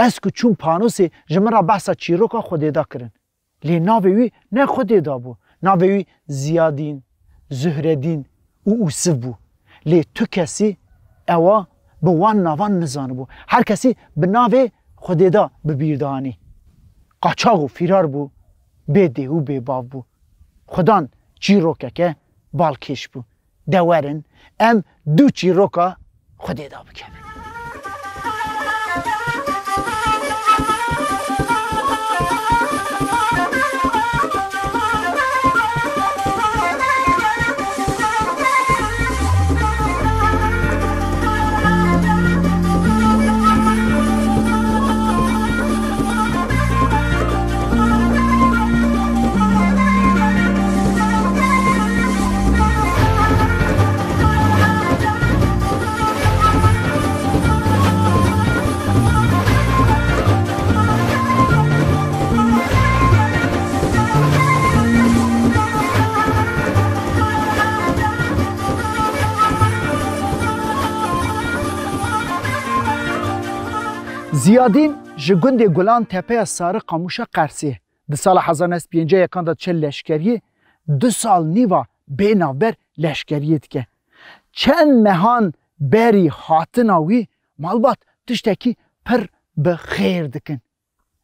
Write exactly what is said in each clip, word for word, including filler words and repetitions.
Ez ku çûm panosê, ji min re behsa çîroka Xwedêda kirin. Lê navê wî ne Xwedêda bû. Navê wî Ziyadîn, Zuhredîn û Ûsiv bû. Lê tu kesî ewa bi wan navan nizanibû. Her kesî bi navê Xwedêda bi bîr dianî. Qaçax û fîrar bû, bê dê û bê bav bû. Xudan çîrokeke balkêş bû. De werin, em du çîroka Xwedêda bikevin. Ziyadîn ji gundê Gulan Tepeya Sari Qamûşa Qersê di sala hezar neh sed pêncî yekan de diçe leşkeriyê, du sal nîva bê navber leşkeriyê dike. Çend mehan berî hatina wî malbat tiştekî pir bi xêr dikin.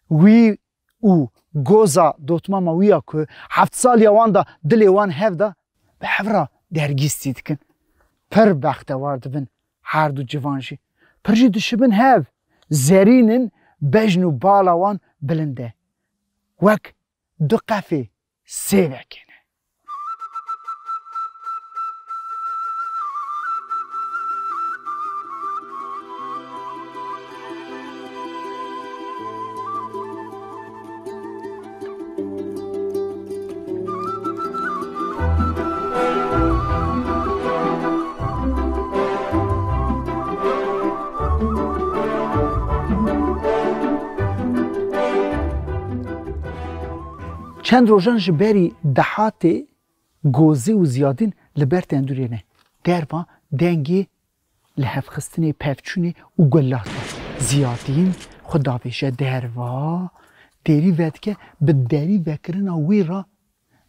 Wî û goza dotmama wî ya ku heft saliya wan da dilê wan hev da, bi hev re dergîstî dikin. Pir bextewar dibin her du civan jî. Pir jî dişibin hev. Zerîn in, bejn û bala wan bilind e. Wek du qefê sêvekê ne. Çend rojan ji berî Dehatê Gozê û Ziyadîn li ber tendûrê ne. Derva dengê lihevxistinê, pevçûnê û gulat e. Ziyadîn xwe davêje derva, dêrî vedike, bi derî vekirina wî re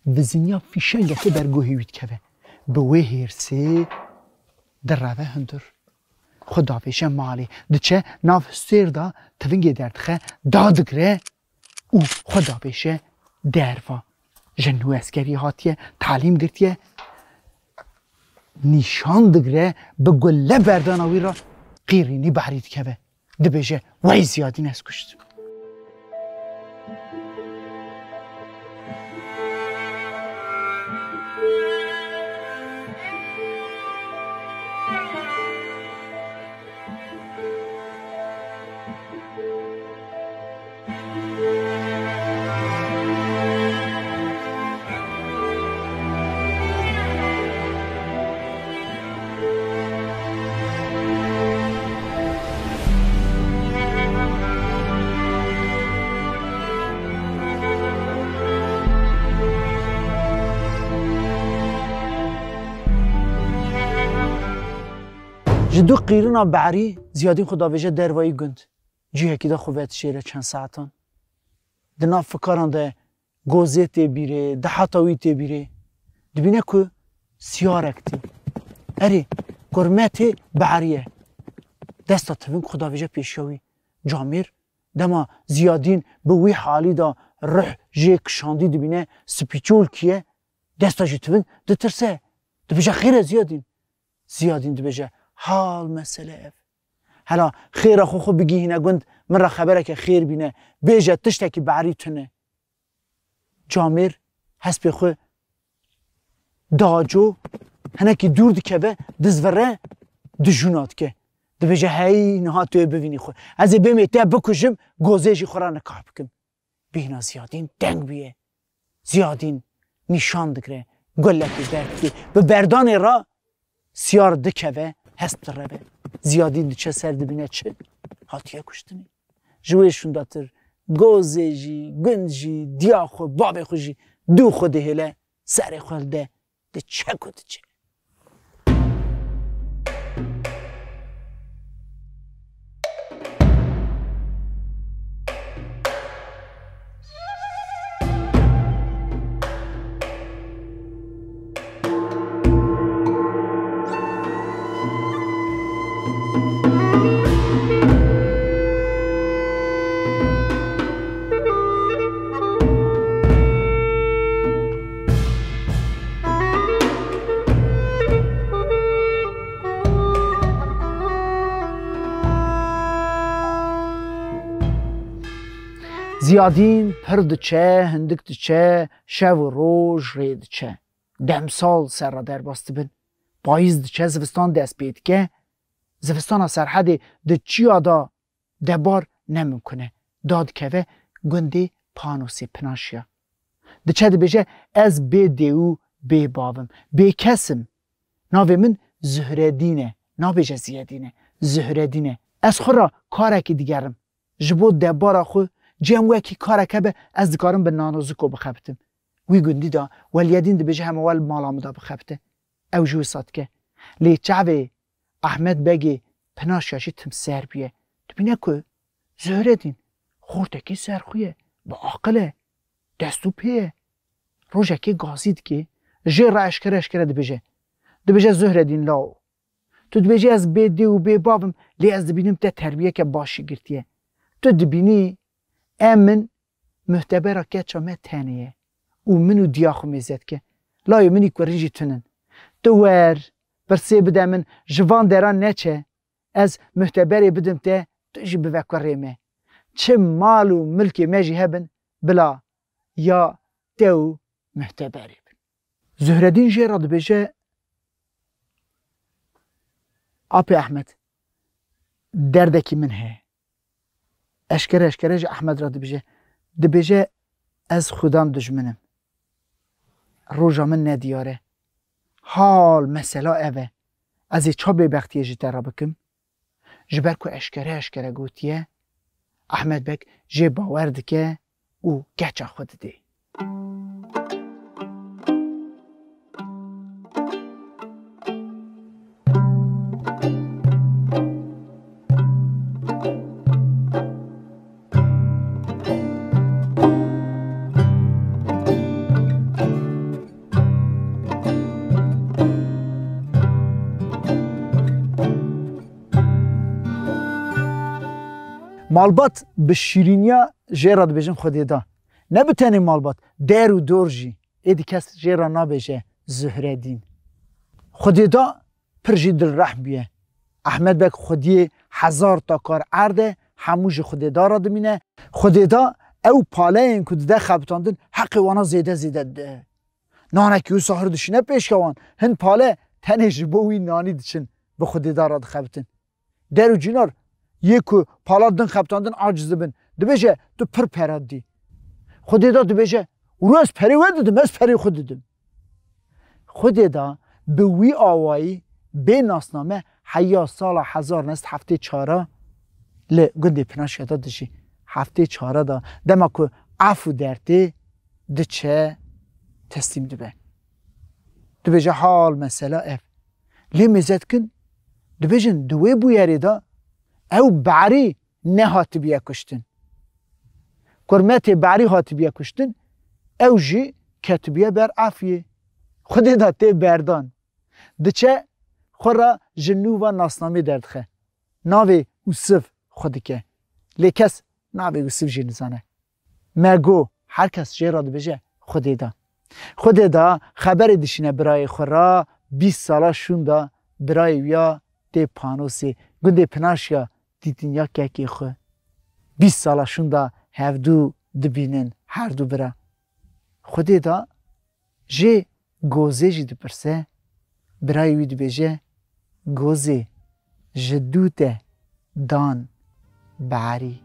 viziniya fîşengekê ber guhê wî dikeve. Bi wê hêrsê direve hundir. Xwe davêje malê. Diçe nav hustêr de tivingê derdixe, dadigre û xwe davêje derva. Ji nû eskerî hatiye, talîm girtiye. Nîşan digre, bi gule berdana wî re qîrînî behrî dikeve. Dibêje, "Wey Ziyadîn ez kuştim." Ji du qîrina behrî Ziyadîn xwe davêje dervayî gund. Cihekî de xwe vedişêre çend saetan. Di nav fikaran de gozê tê bîrê, dehata wî tê bîrê. Dibîne ku siyarek tê. Erê, gurmetê behrî ye. Desta tiving xwe davêje pêşiya wî. Camêr, dema Ziyadîn bi wî halî de ruh jê kişandî dibîne spîçolkî ye, desta ji tiving ditirse. Dibêje, "Xêr e Ziyadîn?" Ziyadîn dibêje, "Hal mesele ev. Hela xêra xwe xwe bigihîne gund, min re xebereke xêr bîne. Bêje tiştekî behrî tune." Camêr hespê xwe daco, hinekî dûr dikeve, dizvire, dijûna dike. Dibêje, "Hey, niha tu yê bivînî xwe. Ez ê bêmê te bikujim, gozê jî xwe re nikah bikim." Bîhna Ziyadîn deng bûye. Ziyadîn nîşan digre, gulekê derdikê. Bi berdanê re siyar dikeve, hest direve. Ziyadîn diçe ser, dibîne çi? Hatiye kuştinê. Ji wê şûndatir gozê jî, gund jî, diya xwe, bavê xwe jî dû xwe dihêle, serê xwe hilde, diçe ku diçe. Ziyadîn pir diçe, hindik diçe, şev û roj rê diçe. Demsal serra derbas dibin. Payîz diçe, zivistan dest pê dike. Zivistana Serhedê di çiya da debar ne mimkun e. Dadikeve gundê Panosê Pinaşiya. Diçe dibêje, ez bê dê û bê bav im. Bêkes im. Navê min Zuhredîn e. Nabêje Ziyedîn e. Zuhredîn e. Ez xwe ra karekî digerim. Ji bo debara xwe cem wekî karek hebe, ez dikarim bi nanoziko bixebitim. Wî gundî de Weliyedîn dibêje, hema we li mala min de bixebite. Ew jî wisa dike. Lê çavê Ehmed Begê Pinaşiya jî tim ser bûye. Dibîne ku Zuhredîn xortekî serxwe ye, bi aqil e, dest û pê ye. Rojekê gazî dike, jê re eşkere eşkere dibêje. Dibêje, Zuhredîn lawo, tu dibêjî ez bê dê û bê bav im, lê ez dibînim te terbiyeke baş jî girtiye. Tu dibînî em min muhtebera keça me tenê ye û min û diya xwe mêze dike. Layê min î kurî jî tune ne. Tu wer, pirsê bide min, ji van deran neçe, ez muhteberê bidim te, tu jî bive kurê me. Çi mal û milkê me jî hebin, bila ya te û muhteberê bin. Zuhredîn jê re dibêje, Apê Ehmed, derdekî min heye. Eşkere eşkere ji Ehmed re dibêje. Dibêje, ez xudan dijmin im. Roja min nediyar e. Hal mesela ev e. Ez ê ça bêbextiyê ji te re bikim? Ji ber ku eşkere eşkere gotiye, Ehmed Beg jê bawer dike û keça xwe didê. Malbat bi şîrîniya jê re dibêjin Xwedê da. Ne bi tenê malbat, der û dor jî. Êdî kes jê re nabêje Zuhredîn. Xwedê da pir jî dilrehm bûye. Ehmed Beg xwediyê hezar ta kar erd e, hemû ji Xwedê da re dimîne. Xwedê da ew paleyên ku dide xebitandin, heqê wana zêde zêde dide. Nanekî wisa hir dişîne pêşke wan. Hin pale tenê ji bo wî nanî diçin, bi Xwedê da re dixebitin. Der û cînar yê ku pala din xebitandin aciz dibin. Dibêje, tu pir pera didî. Xwedê da dibêje, û ez perê we didim, ez perê xwe didim. Xwedê da bi wî awayî bê nasname heya sala hezar neh sed heftê çar a li gundê Pinaşiya da dijî. Heftê çar a da dema ku ef û dertê diçe teslîm dibe. Dibêje hal mesela ev. Lê mêze dikin, dibêjin di wê bûyerê de ew Berî nehatibiye kuştin. Kurmetê Berî hatibiye kuştin, ew jî ketibiye ber efiyê. Xwedê da tê berdan. Diçe xwe re ji nû ve nasnamê derdixe. Navê Ûsiv xwe dike. Lê kes navê Ûsiv jî nizane. Me got, her kes jê re dibêje Xwedê da. Xwedê da xeberê dişîne birayê xwe re, bîst sala şûnda birayê wî ya tê Panosê, gundê Pinaşiya dîtin ya kekê xwe. Bîst sala şûnda hevdû dibînin, her du bira. Xwedê da jê Gozê jî dipirse, birayê wî dibêje, Gozê, ji dû te dan Berî.